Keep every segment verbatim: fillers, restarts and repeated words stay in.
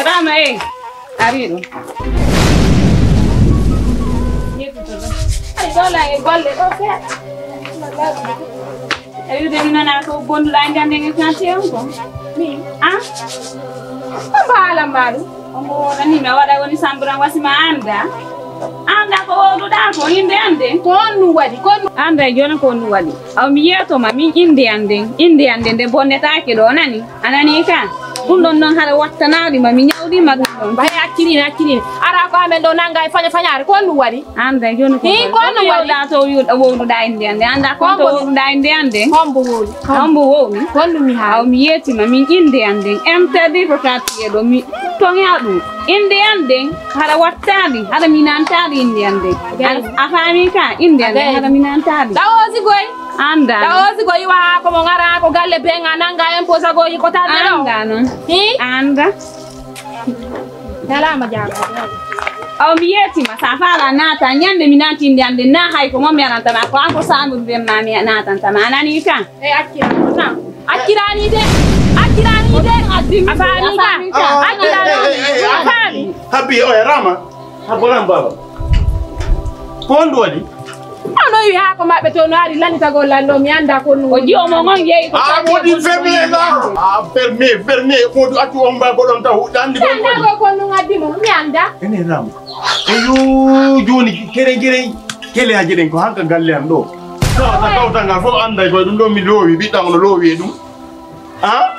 Rama, ey, ari ɗo. Ay, ɗo la e golle ɗo seeɗa. Ay, de mi nana ko bonduɗa e nder nden échantier on ko. Min? An? Ko mbaala mbaɗu? Omo woɗani mi a waɗa woni samburan wasi ma anda. Anda ko wowluɗa ko inde an nden. Ko on ɗum waɗi, ko on ɗum Anda e joni ko on ɗum waɗi. Aw mi yeeto ma min inde an nden. Inde an nden nde bonnetaake ɗo nani. A nanii ka? Ɗum ɗon noon hara wattanaali ma, mi ñawlii ma ɗum ɗon. Bay acciriine, acciriine. Ara ko amen ɗo nannga e faña fañaare, ko honɗum waɗi? Annda jooni ko Hii, ko honɗum waɗi? Wowluɗaa to, wowluɗaa innde an nde, anndaa ko honto wowluɗaa innde an nde? Hombo wowli? Hombo wowli? Honɗum mi haali? Aw mi yeetima, min innde an nden. Interdit ko quartier ɗo, mi toŋa ɗum. Innde an nden, hara wattaali, hara mi nantaali innde an nden. A faami ka? Innde an nden, hara mi nantaali. Ɗawosi goy. Anda. Ɗa o sigo iwa haa ko mo ngara ko galle be nga nanga en posa go iko tan ɗo. Anda non. Hi? Anda. Dala ma jaga. Aw mi yetima sa fala nata ñande mi nati inde ande na hay ko mo mi aranta ma ko an ko samu be ma mi natanta ma nani ka. E accira na. Accirani de. Accirani de. Afani ka. Accirani. Afani. Habi o rama. Habolan baba. Ko on ɗum waɗi? Ano wi haa ko maɓɓe to no ari lanitagol lan ɗo mi annda ko ɗum. O jiyo mo ngon yeyi ko a wodi ferme la. A ferme ferme ko du atu on ba ko ɗon taw dandi ko. Annda ko ko ɗum addi mo mi annda. Ene ram. E yo joni kere kere kele aje ɗen ko hanka galle an ɗo. Kawta kawta ngal fof annday koye ɗum ɗo mi loowi ɓiɗɗa on no loowi e ɗum. Ah?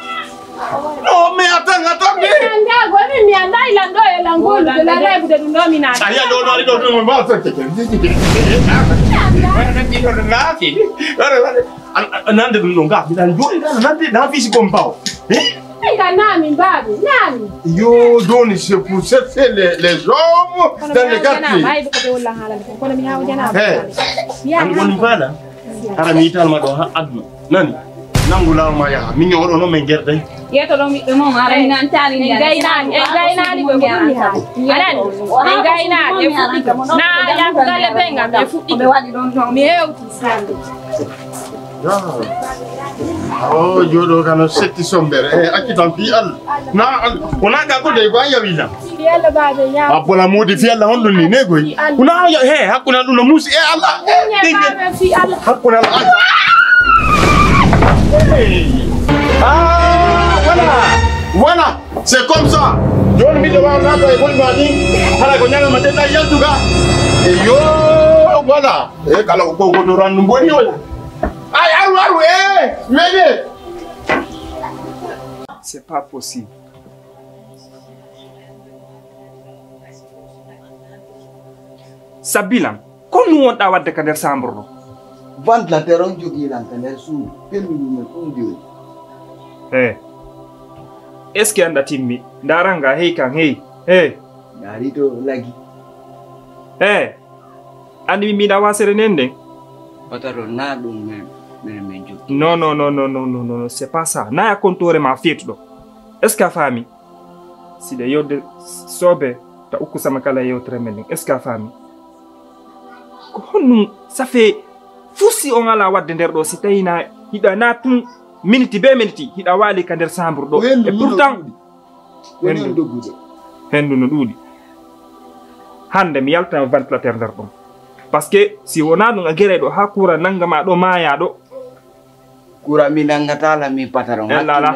No, mais attends, attends, mais. Mi annda, go mi, mi annda, il ando, il ango, de la rêve de no mi na. Aya, no, no, no, no, no, no, nande ɗum ɗo nga, miɗan jooɗi ɗan, nande, na fisi ko mbaw. Eh? Nga nami, mbabi, nami. Yo, joni, c'est pour chercher les, les hommes dans les quartiers. Kono mi hawa jana, kono mi hawa jana. Eh. An woni mbaɗa? Ara mi yital ma ɗo ha aduna. Nani? Nangu laaw ma yaha. Min e oɗo noon min gertay. Yeto ɗo ɓiɓɓe mon ara min an taali en gaynaali en gaynaali ɓe ko ɗum mi haali. Anani? En gaynaali e fuɗɗi ko. Na yaako galle ɓe ngam ɓe fuɗɗi. Ɓe waɗi ɗon ɗon. Mi hewti sande. O jooɗo kano setti sombere. E acci tan fii Allah. Na wona ka ko dey ko an yawi tan. Abbola modi fi Allah honɗum ni negoy kuna he hakkuna ɗum no musi e Allah. Hakkuna Allah. Ah, voilà, voilà. C'est comme ça. Joni miɗo wawa nata e boni ma ɗin. Hara ko ñalama teɗɗa yaltuga. E yo, voilà. E kala ko goto rannu boni o. Ay aru aru e mene. C'est pas possible. Sabilan, ko nu wonɗa wadde ka nder sambur ɗo? Ventilateur on jogii lan ka nder suudu pelmi ɗum e ɗum joni. He. Est ce que anda timmi? Ndaranga hey kan hey. He. Ndari to lagi. He. Andi mi mbiɗa wasere nen nden. Pataro na ɗum men men men joggi. Non non non non non non non c'est pas ça. Na ya kontore ma feetuɗo. Est ce que a faami? Siɗa yewde sobe ta ukku sama kala yewtere men nden. Est ce que a faami? Ko honnum safe fusi on ala wadde nder ɗo si tawi na hiɗa na tun miniti be miniti hiɗa waali ka nder sambur ɗo. E pourtant Woni on doggude. Hendu no ɗuuɗi. Hande mi yaltana ventilateur nder ɗum. Parce que si wona ɗum a gere ɗo ha kura nanga ma ɗo maya ɗo. Kura mi nangata la mi patron. Ella la.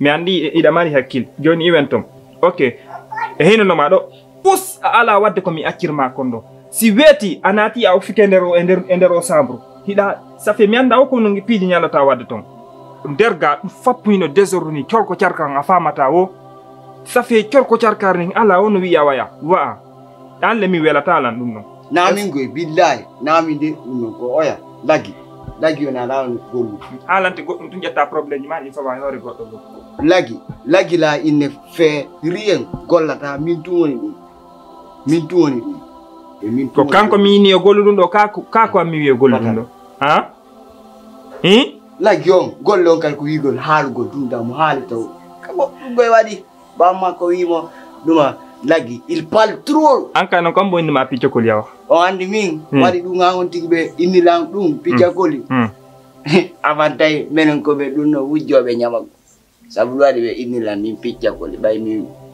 Mi andi iɗa mari hakkil. Joni iwen ton. Ok. E hino no ma ɗo. Pus a ala wadde ko mi accir ma kon ɗo. Si weeti a naati a uffike nder o e nder e nder o chambre. Hiɗa safe mi anda o ko no piiji ñalata wadde ton. Nder ga ɗum fappu hino désordre ni corko carkan a famata wo. Safe corko carkar ni ala o no wiya waya. Wa'a. Ɗan le mi welata lan ɗum non. Namin goy billahi namin de ɗum non ko oya lagi. Lagi o nana on gollu. Alante goɗɗum tun ƴetta problème ma ɗin fawa hoore goɗɗo ɗo. Lagi lagi la inne fe rien gollata min tun woni ɗum. Min tun woni ɗum. E min ko kanko mi yini yo gollu ɗum ɗo ka ko an mi wiyo gollu ɗum ɗo. Ha? Hi? Lagi on golle on kadi ko wigol haalugol ɗum da mo haali taw. Kabo ɗum goy waɗi bamma ko wimo ɗuma lagi il parle trop. An kay non kam bo indi ma piccokol yawa. O andi min waɗi ɗum ha on tigi ɓe inni lan ɗum piccakoli. Avant tawi menen ko ɓe ɗum no wujjoɓe ñamago. Sabu ɗum waɗi ɓe inni lan min piccakoli ɓay min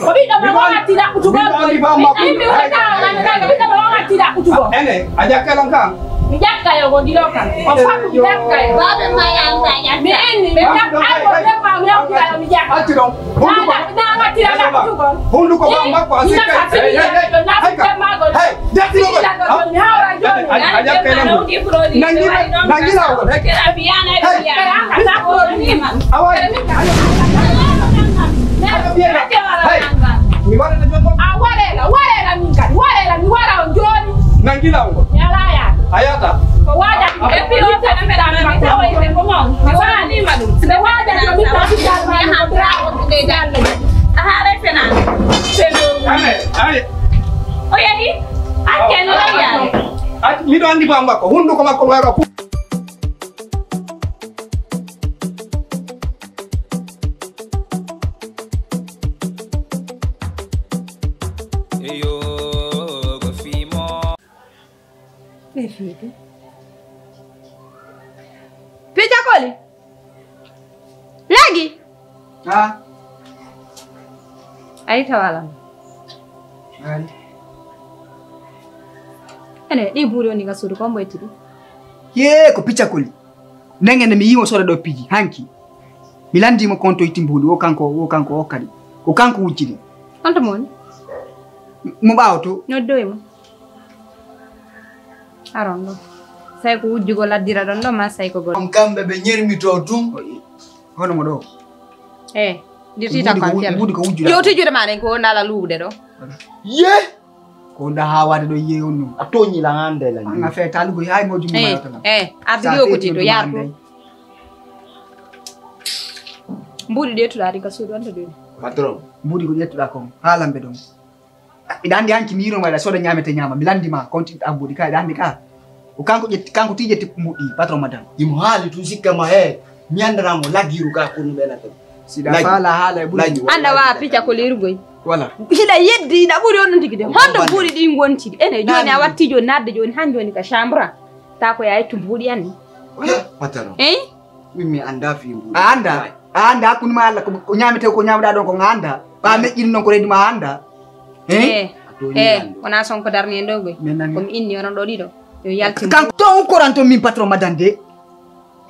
Ko ɓiɗɗo ma wawatti ɗaɓɓutugol. Min mi wonata on anndaɗo ɓiɗɗo ma wawatti ɗaɓɓutugol. Ene, a jakkalan kan. Mi jakkayo go dilo kan. On fatu mi jakkayo. Babe ma yanga jakka. Mi enni mi jakkayo go bemma mi hawtirayo mi jakka. Accu ɗon. Hunduko. Na wawatti ɗaɓɓutugol. Hunduko ba makko a sikka. Hey, hey, hey. Hey, ka. Hey, jatti ɗo. Mi hawra joni. A jakkalan. Nangi, nangi na o. Hey. Hey. Awa. Mi waɗana jom makko. A waɗela, waɗela min kadi, waɗela mi waɗa on joni. Nangila on. Mi ala yaade. A yata. Ko waɗa. Et puis on fait un peu d'argent, mi tawa e ko mon. Mi waɗa Makko, hunnduko makko waga ku. Ɓe fiidi. Pija koli. Lagi. Ha? Ayi tawala. Ayi. Ene, ɗi buuri woni ga suudu, ko mbo itti ɗi? Yee, ko pija koli. Nengene mi yiimo sore ɗo piji, hanki. Mi landi mo konto itti mbuuɗi, wo kanko, wo kanko o kadi. Ko kanko wujjini. Honto mo woni? Mo ɓaawo to. Noddoy mo. Aron ɗo. Say ko wujjugol addira ɗon ɗo, ma say ko gol. On kamɓe ɓe ñermitoo tun. Hono mo ɗo. Eh, dirti tan ko an fiyata. Mbuuɗi ko wujjude. Yo to juuɗe ma ɗen ko nala luuɓude ɗo. Ye! Ko nda haawaade ɗo yiye on no. A tooñi lan hannde lan. An a fee talugo hay mo jumu ma tan. Eh, ardi yo ko ti to yar to. Mbuuɗi ɗe tuɗaade ka suudu on to ɗum. Patron. Mbuuɗi ko ƴettuɗa kon. Haalamɓe ɗon. Iɗa anndi hanki mi yiro ma iɗa soda ñaamete ñaama. Mi landi ma konti abbuɗi ka iɗa anndi ka. Ko kanko ƴetti, kanko ti ƴetti mbuuɗi patron madame. Imo haali tun sikka ma he. Mi anndana mo lagiru ka kunu ɓe na tan. Siɗa faala haala e ɓuri. Annda wa pija ko lirgoy. Wala. Hiɗa yeddi, hiɗa ɓuri on tigi de. Hondo ɓuri ɗi ngontidi. Ene, jooni a watti jooni, nadde jooni, han jooni ka chambre. Ta ko ya ittu mbuuɗi anni. Patron. Eh? Min mi annda fii mbuuɗi. A annda? A annda hakkunde ma Allah ko, ko ñaametee ko ñaamɗaa ɗon ko nga annda. Ɓa meƴƴini noon ko reedi ma a annda. Eh? Eh, wona son ko darni en ɗo goy. Ko mi inni onon ɗo ɗiɗo. Yo yaltin. Kanko to on koranto min patron madame de.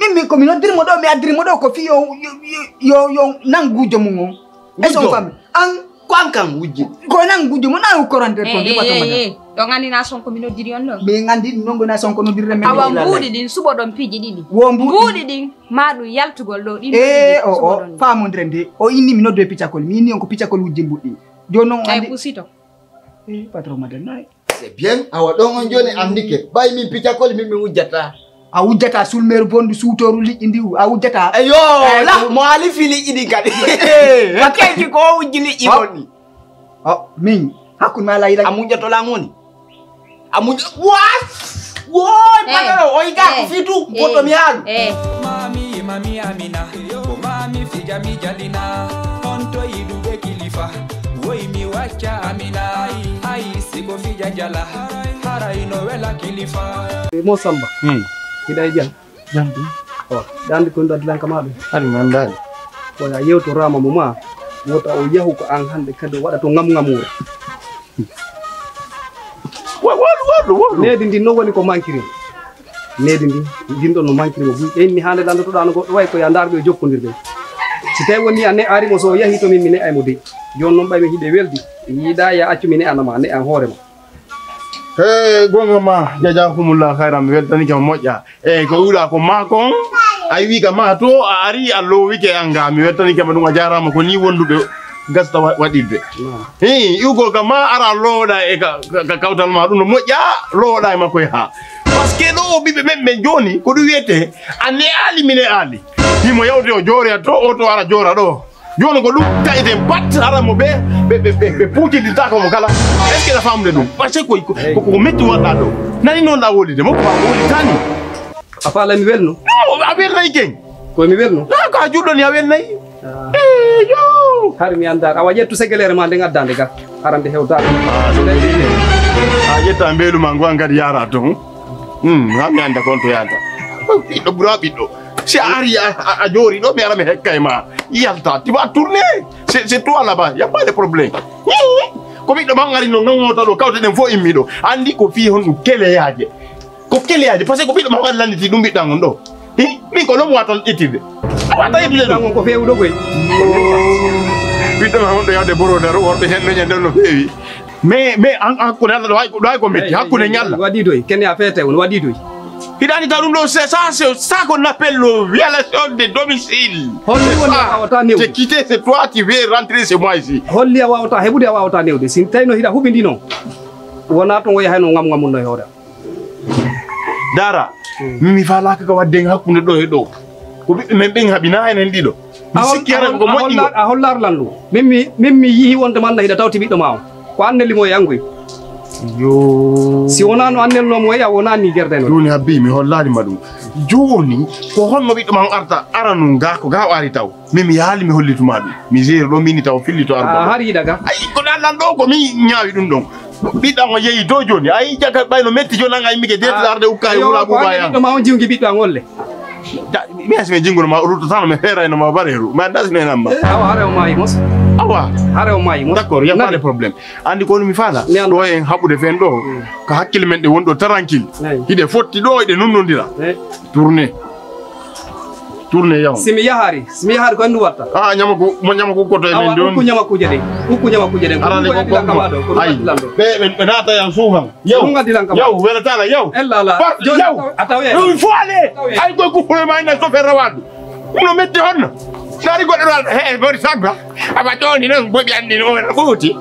Min, min ko mi noddiri mo ɗo, mi addiri mo ɗo ko fii yo, yo, yo, yo, yo nan guujo mum on. Est-ce que on famille? An ko an kan wujji. Ko nan guujo mo nan korante to. Eh, eh, eh, eh. Ɗon anndi na son ko mi noddiri on ɗo. Min anndi non ko na son ko noddirre men. Awa mbuuɗi ɗin suɓo ɗon piiji ɗiɗi. Wo mbuuɗi. Mbuuɗi ɗin ma ɗum yaltugol ɗo ɗin. Eh, o, o, faamondire nde. O inni mi noddo e piccakol. Mi inni on ko piccakol wujji mbuuɗi. Jooni non o anndi. Ay, pusito. Eh, patron madame nayi. C'est bien. Awa ɗon on jooni anndike. Ɓay min piccakol min mi wujjata. A wujjata sulmeeru bondu suutooru liƴƴi ndiwu. A wujjata. Eyo, la mo alifi liƴƴi ɗin kadi. Pakeji ko o wujji liƴƴi bonɗi. O, min. Hakkunde ma la ila. A muƴƴoto lan woni. A muƴƴo. What? Woy, patron, o yiga ko fitu. Boto mi haalu. Mami, mami Amina. Ko mami fija mi jalina. On to yiɗuɓe kilifa. Woy mi wacca Amina. Ay, ay, siko fija jala. Haray no wela kilifa. Mo Samba. Hmm. Hiɗa e jam? Jam ɗum. O, ɗa anndi ko ɗum addilan ka ma ɗum? Hari mi anndaani. Ko ya yewtoraama mo ma, wota o yahu ko an hannde kadi o waɗa to ŋamu-ŋamuure. Wa-, waɗu, waɗu, waɗu. Needi ndin noon woni ko mankiri. Needi ndin, ndin ɗon no mankiri mo buy. Ɓe inni hannde lanndotoɗaa no goɗɗo wayi ko ya ndaar ɓe jokkondirɓe. Si tawi woni a ne-, ari mo so o yahi to min mi ne'ay mo dey. Jooni noon ɓay mi hiɗe weldi, mi yiɗaa ya accu mi ne'ana ma, ne'an hoore ma. He, goonga ma, jazakumullah khairan, mi weltanike mo moƴƴa. Eyi, ko wiɗa ko ma kon, a wi ka ma to, a ari, a lowike an ga, mi weltanike ma ɗum, a jarama, ko ni wonduɓe gasta wa-, waɗirde. Naam. Hi, iwgol ka ma, ara lowoɗa e ka, ka, ka kawtal ma, ɗum no moƴƴa, lowoɗa e makko e ha. Parce que ɗo o ɓiɓɓe men ɓen joni, ko ɗum wiyete, a ne'ali, mi ne'ali. Himo yawte o joore to, o to ara joora ɗo. Jooni ko ɗum taƴeten pat, hara mo ɓe, ɓe, ɓe, ɓe, ɓe puutindirtaako mo kala. Est-ce que aɗa faamde ɗum? Parce que ko, ko, ko, ko metti wonɗa ɗo. Nani noon ɗa wolide mo, ko a wolitani. A faala mi welno? No, a welnay ken. Ko mi welno? Na ko a juɗɗo ni a welnay. Ah. Eh, yo. Hari mi annda. Awa ƴettu segelere ma nden adda nde ga. Arande hewtaade. Ah, ɗum weli. A ƴetta mbeelu ma ngu an kadi yaara toon. Hmm, ha mi annda kon to yahata. Ɓiɗɗo ɓura ɓiɗɗo. Si a ari a, a, a joori ɗo, mi ara mi hekka e ma. Yalta, tu vas tourner. C'est, c'est toi là-bas, y a pas de problème. Ko ɓiɗɗo ma on ari no ngam wota ɗo, kawte ɗen fof immi ɗo. Anndi ko fii honɗum keleyaaje. Ko keleyaaje, parce que ko ɓiɗɗo ma on ari lannditi ɗum ɓiɗɗo an on ɗo. Hi, min ko non watan ittirde. A wata ittirde ɗum. Ɓiɗɗo an on ko feewuɗo koy. Ɓiɗɗo ma on ɗo yahde borodaro, worɓe heen leñe nden no feewi. Mais, mais an, an hakkunde Allah ɗo hay ko, ɗo hay ko metti, hakkunde ñalla. Waɗi doy, kene a feete on, waɗi doy. Hiɗa anndi taw ɗum ɗo, c'est ça, c'est ça qu'on appelle le violation de domicile. Holli woni a wawata newde. J'ai quitté chez toi, tu veux rentrer chez moi ici. Holli a wawata heɓude, a wawata newde. Si tawino hiɗa huɓindino, wona toon o yahay no ŋam ŋamunno e hoore am. Dara, min mi faalaaka ka waɗde en hakkunde ɗo e ɗo. Ko ɓiɓɓe men ɓen haɓi na enen ɗiɗo. Mi sikki hara ko moƴƴi. A hollaar lan ɗum. Min mi, min mi yihi wonde man na hiɗa tawti ɓiɗɗo ma on. Ko an nelli mo e an goy. Yo. Si wonaa no annelnoo mo, a wonaa ni gerdeno. Jooni habbi, mi hollaali ma ɗum. Jooni, ko honno ɓiɗɗo ma on arta, aranu gaa ko gaa o ari taw? Min mi yaali mi hollituma ɗum. Mi jeeri ɗo, min taw fillito argo. Ah, har yiɗa ga? Ay, ko ɗan ɗan ɗo ko mi ñaawi ɗum ɗon. Ɓiɗɗo an o yehi to jooni. Ay, jaka ɓayno metti jooni an ay mike deeti arde ukka e wula ɓuuɓa yan. Ɓiɗɗo ma on jiwngi ɓiɗɗo an olle. Da, mi hasi mi jinguno ma ruto tano mi herayno ma bareru. Ma das ne namma. Eh, awa, hare o maayi mos. Awa. Hare o maayi mos. D'accord, y a pas de problème. Andi ko mi fala. Ɗo en haɓude fen ɗo. Ko hakkille men ɗe woni ɗo tranquille. Hiɗe fotti ɗo, hiɗe nonnondira. Tourné. Tourné yaw. Si mi yahari, si mi yahari ko andu watta. Ah, ñama ko, mo ñama ko koto e men don. Ukku ñama kuje ɗen. Ukku ñama kuje ɗen. Arale ko ko. Ay. Ɓe, ɓe, ɓe naata yan suufan. Yaw. Ɗum ngaddi lan kam. Yaw, wela tala, yaw. Ella ala. Jooni yaw. A taw-, a taw-, yaw, il faut aller. Ay, koy ko fure ma ina so fe rawadu. No metti honno. Dari goɗɗo ɗo, he, he, bori sabba. Aba jooni non, boɓi andi no, no ɓuuti.